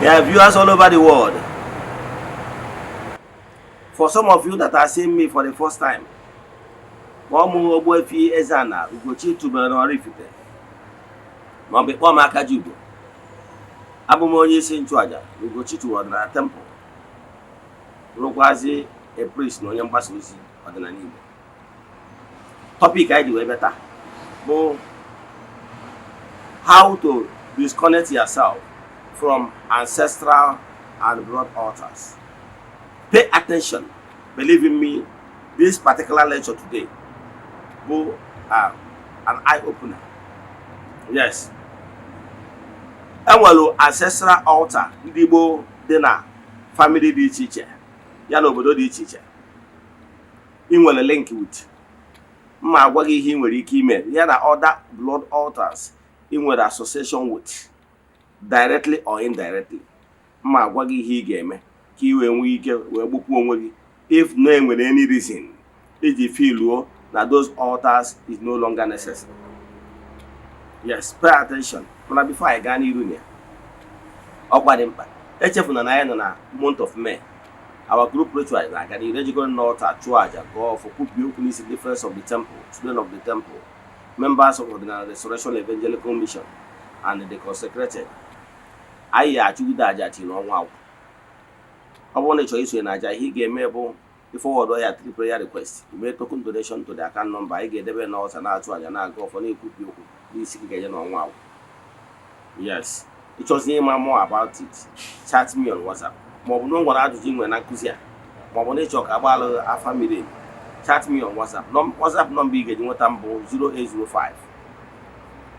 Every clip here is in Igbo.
Yeah, viewers all over the world. For some of you that are seeing me for the first time, kpọọ m Ogbuefi Eze-Ana Ugochi tubelu n'Oraifite maọbụ kpọọ m Akajiugo. Abụ m onye isi nchụaja na Ugochi tubelu ọdịnala temple, bụrụkwazi a priest na onye mgbasa ozi ọdịnala Igbo. Topic anyị ji wee bịa taa bụ how to disconnect yourself from ancestral and blood altars. Pay attention. Believe in me, this particular lecture today bụ an eye opener. Yes. Enwere ancestral altar ndị Igbo dị na family dị iche iche ya na obodo dị iche iche ị nwere link with. Mma agwa gị ihe ị nwere ike ime ya na other blood altars ị nwere association with, directly or indirectly. Mma agwa gị ihe ị ga-eme ka ị wee nwee ike wee gbupụ onwe gị if no enwere any reason iji feeluo na those altars is no longer necessary. Yes, pay attention. Mana before anyị gaa n'iru na ya, ọkwa dị mkpa, echefuna na anyị nọ na month of May. Our group ritual na-aga n'iru, ejikọrọ n'altar, chụọ aja, gọọ ọfọ, kwubie okwu n'isi the friends of the temple, children of the temple, members of Ọdịnala Restoration Evangelical Mission and the consecrated. Anyị ga-achụgide aja till n'ọnwa agwụ. Ọ bụrụ na ị chọrọ isonye na aja, ihe ị ga-eme bụ forward ya three prayer request, ime token donation to the account number anyị ga-edebe n'altar, na-achụ aja, na-aga ọfọ, na-ekwubi okwu n'isi gị ga-eje n'ọnwa agwụ. Yes, ịchọzi ịma more about it, chat me on WhatsApp, maọbụ na o nwere ajụjụ ị nwere na nkụzi a, maọbụ na ịchọ ka agbalụ afa miri emi, chat me on WhatsApp. WhatsApp nọmba ị ga-eji nweta m bụ 0805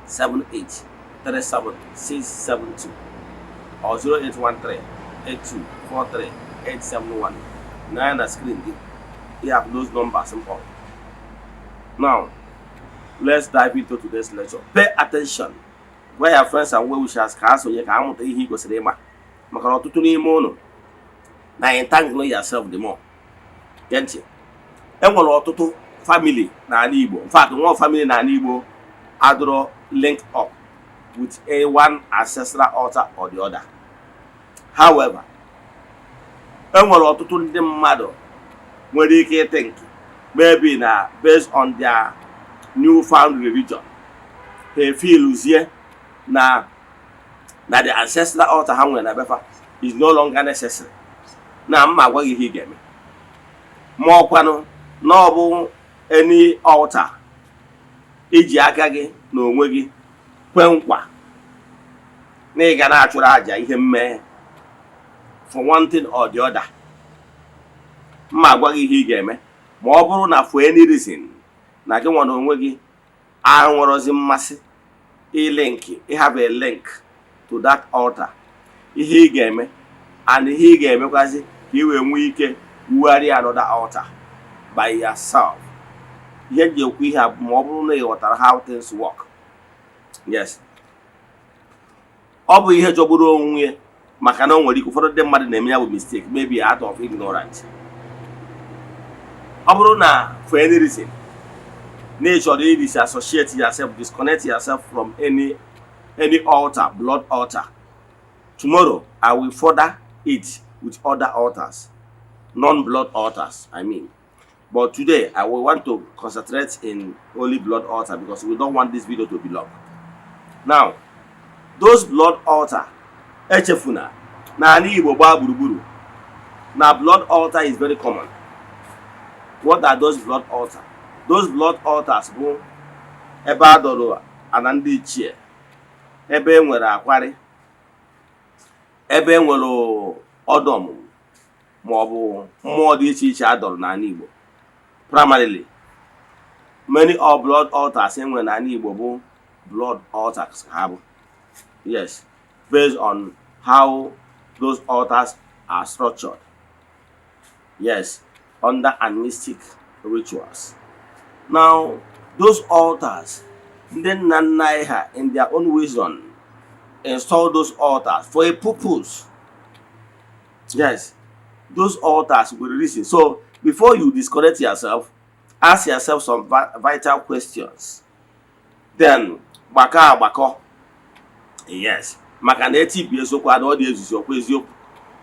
78 37 672 or 0813 8243 871. Na ya na screen gị, you have those numbers m kpọrọ. Now let's dive into today's lecture. Pay attention, gwa ya friends and well wishers ka ha sonye ka ha mụta ihe ị kwesịrị ịma, maka na ọtụtụ n'ime ụnụ na entangle yourself the more. Gee ntị, enwere ọtụtụ family n'ala Igbo. In fact, nwa family n'ala Igbo adịrọ link up with a one ancestral altar or the other. However, enwere ọtụtụ ndị mmadụ nwere ike think maybe na based on their newfound religion, ha efeeluzie na the ancestral altar ha nwere na befa is no longer necessary. Na mma agwa gị ihe ị ga-eme, ma ọkwanụ na ọ bụ any altar iji aka gị na onwe gị kwe nkwa na ị ga na-achụrụ àjà ihe mmee for one thing or the other. Mma agwa gị ihe ị ga-eme ma ọ bụrụ na for any reason na gị nwa na onwe gị anwụrọzi mmasị ilink, have a link to that altar, ihe ị ga-eme and ihe ị ga-emekwazi ka ị wee nwee ike wugharịa another altar by yourself. Ihe m ji ekwu ihe a bụ ma ọ bụrụ na ị ghọtara how things work. Yes, ọ bụ ihe jọgburu onwe ya, maka na o nwere ike ụfọdụ ndị mmadụ na-eme ya bụ mistake, maybe out of ignorance. Ọ bụrụ na for any reason na ị chọrọ disassociate yourself, disconnect yourself from any altar, blood altar, tomorrow I will further it with other altars, non-blood altars, I mean. But today I will want to concentrate in only blood altar because we don't want this video to be long. Now, those blood altar, echefuna n'ala Igbo gbaa gburugburu na blood altar is very common. What are those blood altar? Those blood altars bụ ebe a dọrọ ana ndị ichie, ebe e nwere akwarị, ebe e nwere ọdụ ọmụmụ ma ọ bụ mmụọ dị iche iche a dọrọ n'ala Igbo. Primarily, many of blood altars e nwere n'ala Igbo bụ blood altars ha bụ. Yes, based on how those altars are structured, yes, under animistic rituals. Now, those altars, ndị nna nna anyị ha in their own wisdom install those altars for a purpose. Yes, those altars with reason. So before you disconnect yourself, ask yourself some vital questions, then gbakọ agbakọ. Yes. Maka na etibi eziokwu ada, ọ dị ezuzi ọkwa eziokwu.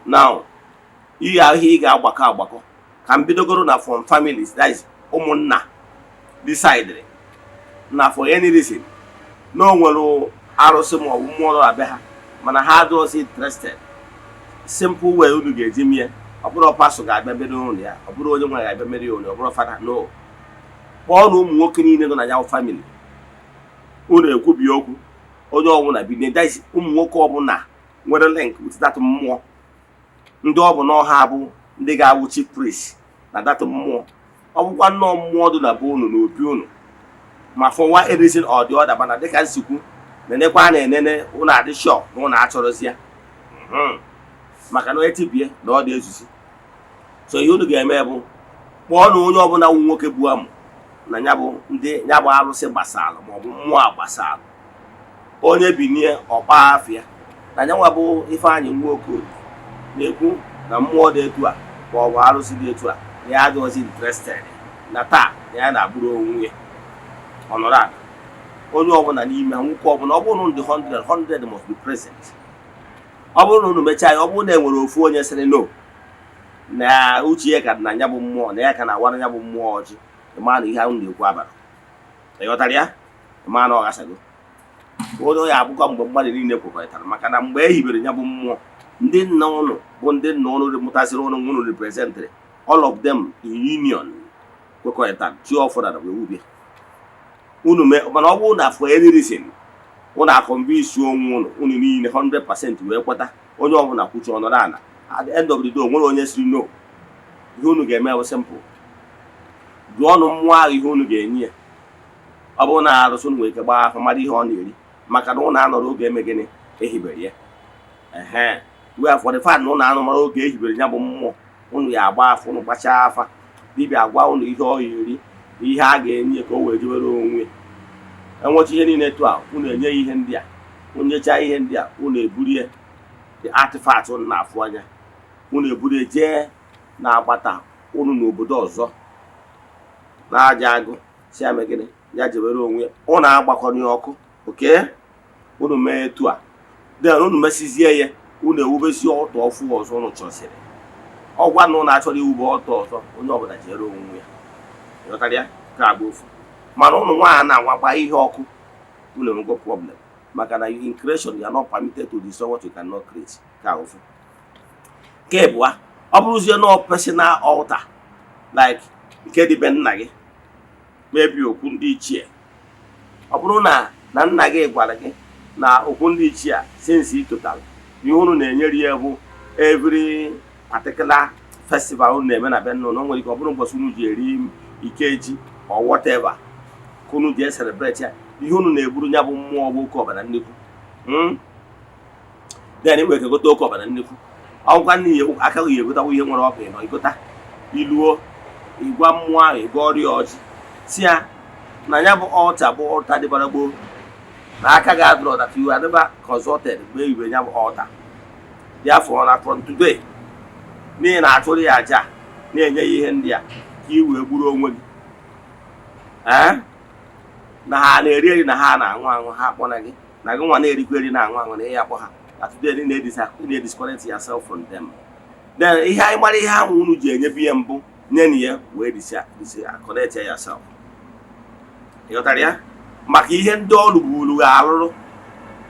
Now, ihe ahụ ị ga-agbakọ agbakọ ka m bidogoro na from families, that is ụmụnna decided na for any reason na o nwere arụsị ma ọ bụ mmụọ nọ na be ha, mana ha adịghịzi interested. Simple way unu ga-eji mie: ọ bụrụ pastor ga-abịa mere ụlọ ya, ọ bụrụ onye nwe ga-abịa mere ya ụlọ, ọ bụrụ fada, no. Kpọọ na ụmụ nwoke niile nọ na ya family unu, ekwubi okwu, onye ọbụla bido, that is ụmụ nwoke ọbụla nwere link with that mmụọ, ndị ọ bụ n'ọha bụ ndị ga-abụ chief priest na that mmụọ. Ọ bụkwa nnọọ mmụọ dị na be unu, na obi unu, ma for one reason or the other, mana dịka nsikwu nenekwa na-enene, unu adị sure na unu achọrọzi ya, maka na onye tibie na ọ dị ezuzi. So ihe unu ga-eme bụ kpọọ na onye ọbụla wụ nwoke bụ amụ na ya bụ ndị ya bụ arụsị gbasara maọbụ mmụọ a gbasara, onye binie ọkpa afịa na nyanwa bụ Ifeanyị Nwokoye na-ekwu na mmụọ dị etu a ma ọ bụ arụsị dị etu a, na ya adịghịzi interested na taa, na ya na-agburu onwe ya. Ọnọrọ ala, onye ọbụla n'ime ha, nwoke ọbụla, ọ bụrụ na ndị 100 100 must be present. Ọ bụrụ na unu mechaa ya, ọ bụrụ na e nwere ofu onye sịrị no, na uche ya ka dị na ya bụ mmụọ, na ya ka na-awara ya bụ mmụọ ọjị, ịma na ihe ahụ na-ekwu abara, ịghọtara ya? Ịma na ọ ghasago. Onye ya abụkwa mgbe mmadụ niile kwekọrịtara, maka na mgbe e hibere ya bụ mmụọ, ndị nna ụnụ bụ ndị nna ụnụ mụtasịrị ụnụ, ụnụ representịrị all of them in union, kwekọrịtara chi ọfụrụ wee wubie unu mee. Mana ọ bụrụ na for any reason unu a-convince onwe unu, unu niile 100% wee kweta, onye ọbụla kwuchi ọnọdụ ala, at the end of the day, o nwere onye siri no, ihe unu ga-eme bụ simple: jụọ ọnụ mmụọ ahụ ihe unu ga-enye ya. Ọ bụrụ na arụsị, unu nwere ike gbaa afọ mara ihe ọ na-eri, maka na ụnụ anọrọ oge eme gịnị ehibere ya. Ehe, wee for the fact na ụnụ anọ mara oge ehibere ya bụ mmụọ, unu ya agba afọ, unu gbachaa afa, dibịa agwa unu ihe ọ ga-eri na ihe a ga-enye ka o wee jewere onwe enwecha. Ihe niile etu a, unu enye ya ihe ndị a, unu nyechaa ihe ndị a, unu eburie the artifact unu na-afụ anya, unu eburie jee na-agbata unu n'obodo ọzọ na-aja agụ si ya mee gịnị, ya jewere onwe ya. Unu agbakọrọ ya ọkụ oke unu mee etu a, then unu mesizie ya, unu ewubesi ọtọ ọfụ ọzọ unu chọsịrị. Ọgwa na unu achọrọ iwube ọtọ ọzọ, onye ọbụla jere onwe ya. Ịghọtara ya? Ka agba ofu. Mana ụnụ nwaanyị na-anwakwa ihe ọkụ, unu enwego problem, maka na in creation you are not permitted to destroy what you cannot create. Ka ofu. Nke ịbụa, ọ bụrụzie nọ personal altar, like nke dị be nna gị, maybe okwu ndị ichie, ọ bụrụ na nna gị gwara gị na okwu ndị ichie a, since ị totara, ihe unu na-enyere ya bụ every particular festival unu na-eme na be nna unu, o nwere ike ọ bụrụ ụbọchị unu ji eri ikeji or whatever ka unu ji celebrate ya, ihe unu na-egburu ya bụ mmụọ bụ oke ọbara nnekwu. Then ị nwere ike gote oke ọbara nnekwu, ọgwụkwa n'ihi aka gị egotakwa ihe nwere ọkụ ịnọ igota iluo ịgwa mmụọ ahụ, ịgwa ọrịa ọjị, si ya na ya bụ altar bụ altar dịbara gboo, na aka gị adịrọ, that you are never consulted mgbe e hiwere ya bụ altar. Therefore, na from today, n'ihi na achụrụ ya aja, na-enye ya ihe ndị a ka ị wee gburu onwe gị, ee, na ha na-eri eri, na ha na-aṅụ aṅụ, ha akpọna gị, na gị nwa na-erikwa eri na-aṅụ aṅụ, na ihe akpọ ha, na today ị na-edisconnect yourself from them. Then ihe anyị mara, ihe ahụ unu ji enyebi ya mbụ, nye na ya wee disconnect yourself. Ịghọtara ya? Maka ihe ndị ọrụ buru ga alụrụ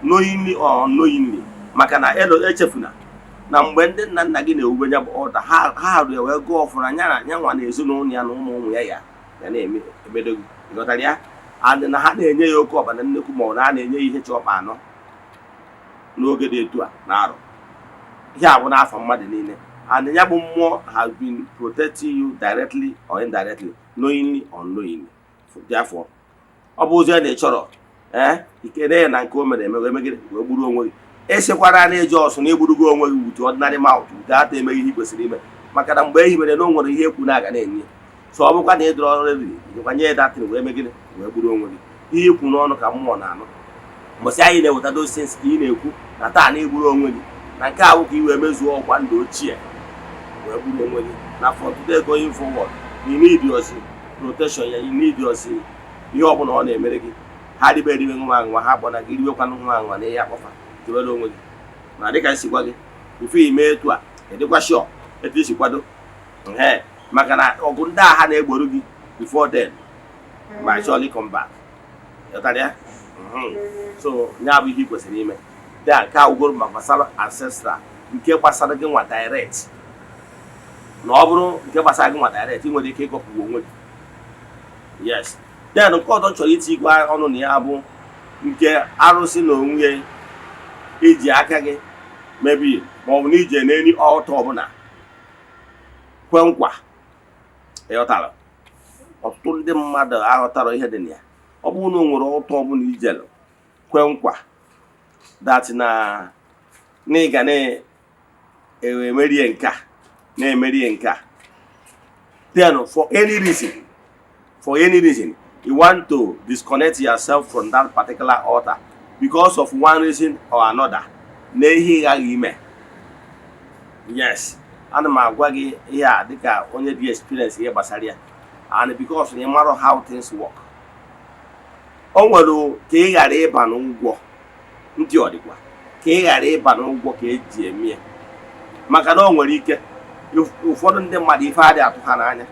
knowingly or unknowingly, maka na elo echefuna na mgbe ndị nna nna gị na-ewube ya bụ ọda, ha rụ ya wee gụọ ọfụna ya na ya nwa na ezinụlọ ya na ụmụ ụmụ ya ya ga na-eme emedo gị. Ịghọtara ya? And na ha na-enye ya oke ọbara nnekwu, ma ọ na a na-enye ya ihe chọkpa anọ n'oge dị etu a na arụ ihe a bụ n'afọ mmadụ niile, and ya bụ mmụọ has been protecting you directly or indirectly, knowingly or unknowingly. Therefore, ọ bụ ụzọ na ị chọrọ ee ikene ya na nke o mere eme wee megide wee gburu onwe gị. Esekwara na eji ọsụ na egburugo onwe gị with ordinary mouth, with ata emeghị ihe ị kwesịrị ime, maka na mgbe e hibere na o nwere ihe ekwu na-aga na-enye. So ọ bụkwa na ị dọrọ ready, ịkwa nye datin wee megide wee gburu onwe gị. Ihe ikwu n'ọnụ ka mmụọ na-anụ. Mbọsị anyị na-eweta those things ka ị na-ekwu na taa na igburu onwe gị, na nke a bụ ka ị wee mezuo ọkwa ndụ ochie wee gburu onwe gị, na for today going forward, you need your protection ya, you need your ihe ọbụla ọ na-emere gị. Ha ribe eribe, nwa aṅụnwa, ha kpọna gị, riwekwanụ nwa aṅụnwa na ihe akpọfa. Jewere onwe gị. Ma dịka m si gwa gị, before ime etu a, ịdịkwa sure etu isi kwado ee, maka na ọgụ ndị agha na-egboro gị before then ma surely come back. Ịghọtara ya? So ya bụ ihe ị kwesịrị ime. Dị a, nke awụgoro ma gbasara ancestral, nke gbasara gị nwa direct. Na ọ bụrụ nke gbasara gị nwa direct, ị nwere ike ịgọpụ onwe gị. Yes. Then nke ọzọ m chọrọ iti igwe ọnụ na ya bụ nke arụsị na onwe ya iji aka gị mebi, ma ọ bụ na ije n'eni altar ọbụla kwe nkwa. Ịghọtara? Ọtụtụ ndị mmadụ aghọtara ihe dị na ya. Ọ bụrụ na o nwere altar ọbụla ijelu kwe nkwa that na ị ga na-emerie nke a, na-emerie nke a, then for any reason you want to disconnect yourself from that particular altar because of one reason or another, na ihe ị ghaghị ime. Yes, ana m agwa gị ihe a dịka onye dị experience ihe gbasara ya, and because na ị mara how things work. O nwere ka ị ghara ịba n'ụgwọ ndị ọdịkwa, ka ị ghara ịba n'ụgwọ ka eji eme ya, maka na o nwere ike ụfọdụ ndị mmadụ, ife adị atụ ha n'anya,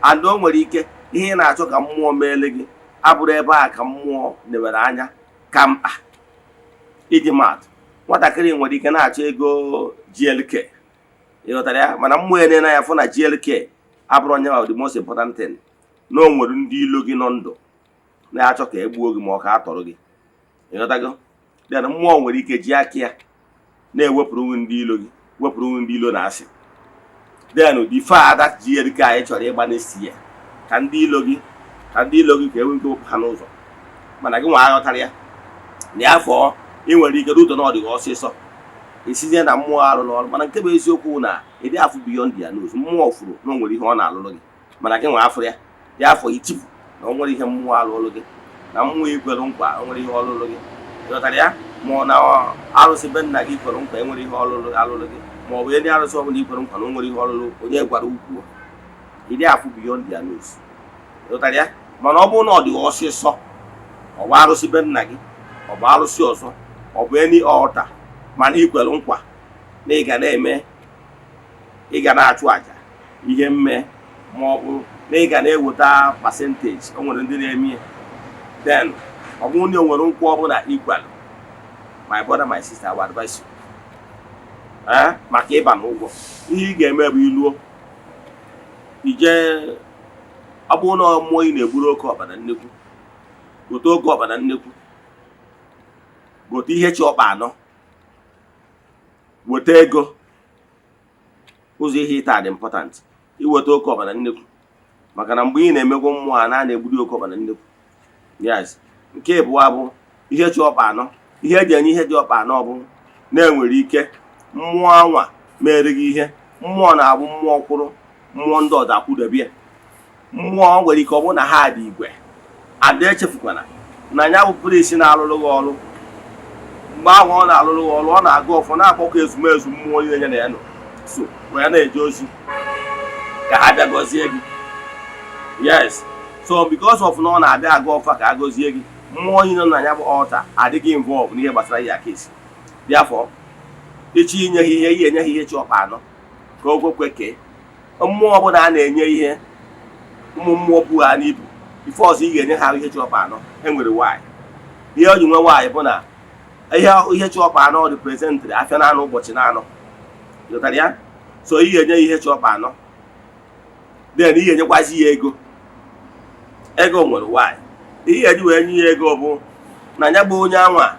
and o nwere ike ihe ị na-achọ ka mmụọ meele gị abụrụ ebe a ka mmụọ lewere anya ka mkpa. Iji maatụ, nwatakịrị nwere ike na-achọ ego GLK, ịghọtara ya? Mana mmụọ enene ya fụ na GLK abụrụ onye ma the most important thing, na o nwere ndị ilo gị nọ ndụ na-achọ ka e gbuo gị ma ọ ka a tọrọ gị. Ịghọtago? Then mmụọ nwere ike ji aka ya na-ewepụrụ gị ndị ilo gị, wepụrụ gị ndị ilo na asị. Then the father GLK anyị chọrọ ịgba n'esi ya ka ndị ilo gị, ka e nwee ike wepụ ha n'ụzọ. Mana gị nwa aghọtara ya na afọ ị nwere ike ruto na ọ dịghị ọsịsọ esizie na mmụọ arụrụ ọrụ. Mana nke bụ eziokwu na ịdị afụ beyond their nose. Mmụọ furu na o nwere ihe ọ na-alụrụ gị, mana gị nwa afụrụ ya. Ya afọ itipu na o nwere ihe mmụọ alụrụ gị, na mmụọ ikwere nkwa o nwere ihe ọlụrụ gị. Ịghọtara ya? Ma ọ na arụsị be nna gị kwere nkwa enwere ihe ọlụrụ alụrụ gị, ma ọ bụ ndị arụsị ọbụla ikwere nkwa na o nwere ihe ọlụrụ onye gwara ukwu. Ịdị afụ beyond their nose. Ịghọtara ya? Mana ọ bụrụ na ọ dị ọsịsọ, ọ bụ arụsị be nna gị, ọ bụ arụsị ọzọ, ọ bụ any altar, mana ikwere nkwa na ị ga na-eme, ị ga na-achụ àjà ihe mme, ma ọ bụ na ị ga na-eweta percentage, o nwere ndị na-eme ya. Then ọ bụrụ na o nwere nkwa ọbụla ikwere, my brother, my sister, I will advise you, ee, maka ịba n'ụgwọ, ihe ị ga-eme bụ iluo ije, ọ bụrụ na mmụọ ị na-egburu oke ọbara nnekwu, gote oke ọbara nnekwu, gote ihe chi ọkpa anọ, weta ego. Ụzọ ihe ịta dị important, iweta oke ọbara nnekwu, maka na mgbe ị na-emegwo mmụọ a na na-egburi oke ọbara nnekwu. Yes. Nke ịbụọ bụ ihe chi ọkpa anọ. Ihe eji enye ihe dị ọkpa anọ bụ na-enwere ike mmụọ anwa mere gị ihe. Mmụọ na-abụ mmụọ kwụrụ, mmụọ ndị ọzọ akwụdobe ya. Mmụọ nwere ike ọ bụrụ na ha dị igwe ada. Echefukwana na ya bụ priest na-alụrụ gị ọrụ. Mgbe ahụ ọ na-alụrụ gị ọrụ, ọ na-aga ọfọ, na-akpọkọ ezumezu mmụọ niile ya na ya nọ so wee na-eje ozi ka ha bịa gọzie gị. Yes. So because of na ọ na-abịa aga ọfa ka a gọzie gị, mmụọ niile nọ na ya bụ altar adịghị involve n'ihe gbasara ya case. Therefore, ịchọ inye ha ihe, ihe enye ha ihe chi ọkpa anọ ka o kwekwe kee mmụọ ọbụla a na-enye ihe. Ụmụ mmụọ bu ha n'ibu ife ọzọ, ị ga-enye ha ihe chi ọkpa anọ. E nwere nwaanyị ihe o ji nwe nwaanyị bụ na ihe chi ọkpa anọ representịrị afịa na anọ, ụbọchị na anọ. Ghọtara ya? So ị ga-enye ya ihe chi ọkpa anọ, then ị ga-enyekwazi ya ego. Ego nwere nwaanyị ihe ga-eji wee nye ya ego bụ na ya bụ onye anwa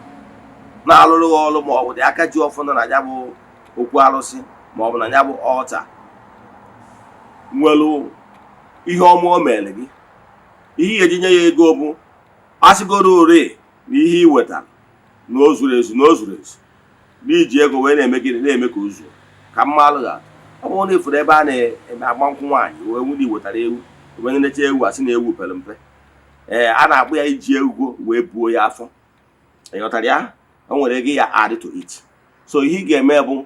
na-alụrụ gị ọrụ, ma ọ bụ dị aka ji ọfọ nọ na ya bụ okwu arụsị, ma ọ bụ na ya bụ altar nwere ihe ọma o mere gị. Ihe ị ga-eji nye ya ego bụ asịgoro ore na ihe ị wetara na o zuru ezu, na o zuru ezu n'iji ego wee na-eme gịnị, na-eme ka o zuo. Ka mmalụ ga ọ bụrụ na ifuru ebe a na-eme agba nkwụ nwaanyị wee nwunye wetara ewu wee necha ewu, asị na ewu pere mpe. Ee, a na-akpụ ya iji ego wee buo ya afọ. Ị ghọtara ya? O nwere ego ya add to it. So ihe ị ga-eme bụ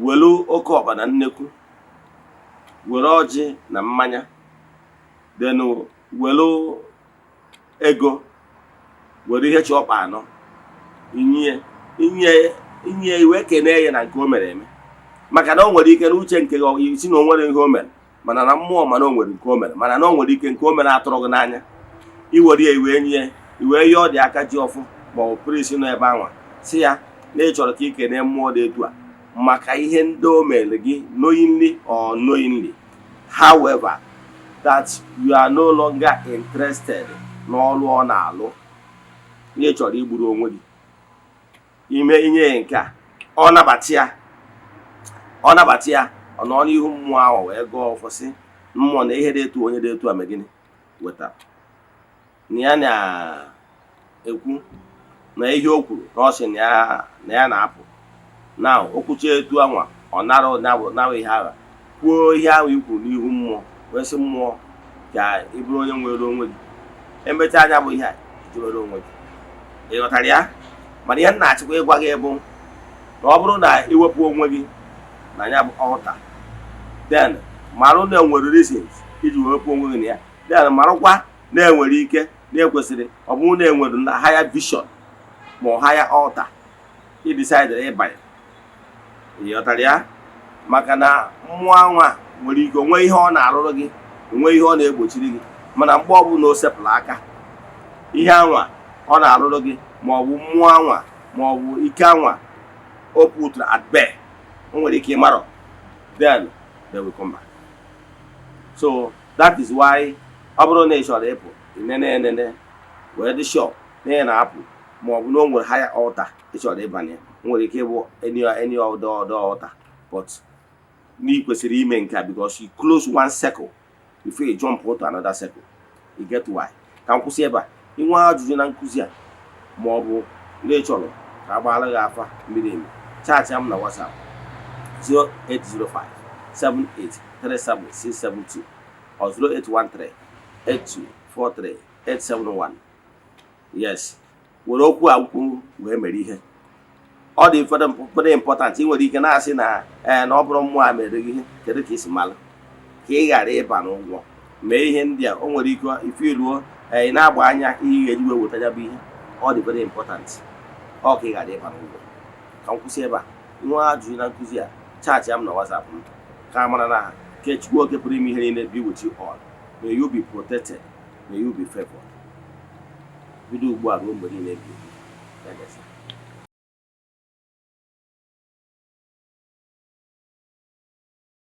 welu oke ọkpa na nnekwu, were ọjị na mmanya, then welu ego, were ihe chi ọkpa anọ inye. Inye inye iwe kene ya na nke o mere eme, maka na o nwere ike n'uche nke gị isi na o nwere ihe o mere, mana na mmụọ, mana o nwere nke o mere, mana na o nwere ike nke o mere atụrụ gị n'anya. Iwere ya iwee nye, iwee ihe ọ dị aka ji ọfụ ma ọ bụ priest nọ ebe anwa, si ya na ị chọrọ ka ị kene mmụọ dị etu a maka ihe ndị o mere gị, knowingly or unknowingly, however, that you are no longer interested n'ọrụ ọ na-alụ, ihe ị chọrọ igburu onwe gị ime. Inye ya nke a, ọ nabata ya, ọ nabata ya, ọ nọ n'ihu mmụọ ahụ wee gụọ ọfọ, sị mmụọ na ihe dị etu onye dị etu a mee gịnị wetara na ya na-ekwu na ihe o kwuru na ọ sị na ya na-apụ na okwuchi etu anwa. Ọ nara narụ ihe ahụ, kwuo ihe ahụ i kwuru n'ihu mmụọ, wee sị mmụọ ka ị bụrụ onye nwere onwe gị. Emechaa anya bụ ihe a ijewere onwe gị. Ị ghọtara ya? Mana ihe m na-achịkwa ịgwa gị bụ na ọ bụrụ na iwepụ onwe gị na ya bụ altar, then marụ na enwere reasons iji wepụ onwe gị na ya. Then marụkwa na enwere ike na ekwesịrị ọ bụrụ na enwere na higher vision ma ọ higher altar ị decide ịbanye. Ị ghọtara ya? Maka na mmụọ anwa nwere ike onwe ihe ọ na-arụrụ gị, onwe ihe ọ na-egbochiri gị, mana mgbe ọbụla o sepụrụ aka, ihe anwa ọ na-arụrụ gị, ma ọ bụ mmụọ anwa, ma ọ bụ ike anwa o putụrụ at bay, o nwere ike ịmarọ, then they will come back. So that is why ọ bụrụ na ị chọrọ ịpụ, inene enene wee dị sure na ị na-apụ, ma ọ bụ na o nwere higher altar ị chọrọ ịbanye. O nwere ike ịbụ any other altar, but na ị kwesịrị ime nke a because you close one circle before you jump to another circle. You get why? Ka m kwụsị ebe a. Inwe ajụjụ na nkụzi a, ma ọ bụ na ị chọrọ ka a gbaara gị afa miri emi, chat m na WhatsApp 0805 7837672 or 0813 8243 871. Yes, were okwu a kwuru wee mere ihe. Ọ dị very important. Ị nwere ike na-asị na ee, na ọ bụrụ mmụọ a mere gị ihe, kedu ka isi mara? Ka ị ghara ịba n'ụgwọ, mee ihe ndị a. O nwere ike ife iruo, ị na-agba anya ihe ị ga-eji wee weta ya bụ ihe. Ọ dị very important ọ ka ị ghara ịba n'ụgwọ. Ka m kwụsị ebe a. Nwa ajụjụ na nkụzi a, chat m na WhatsApp m. Ka a mara na ke Chukwu oke pụrụ ime ihe niile be with you all. May you be protected, may you be favored, bido ugbu a ruo mgbe niile ebi ebi. Ya gazie.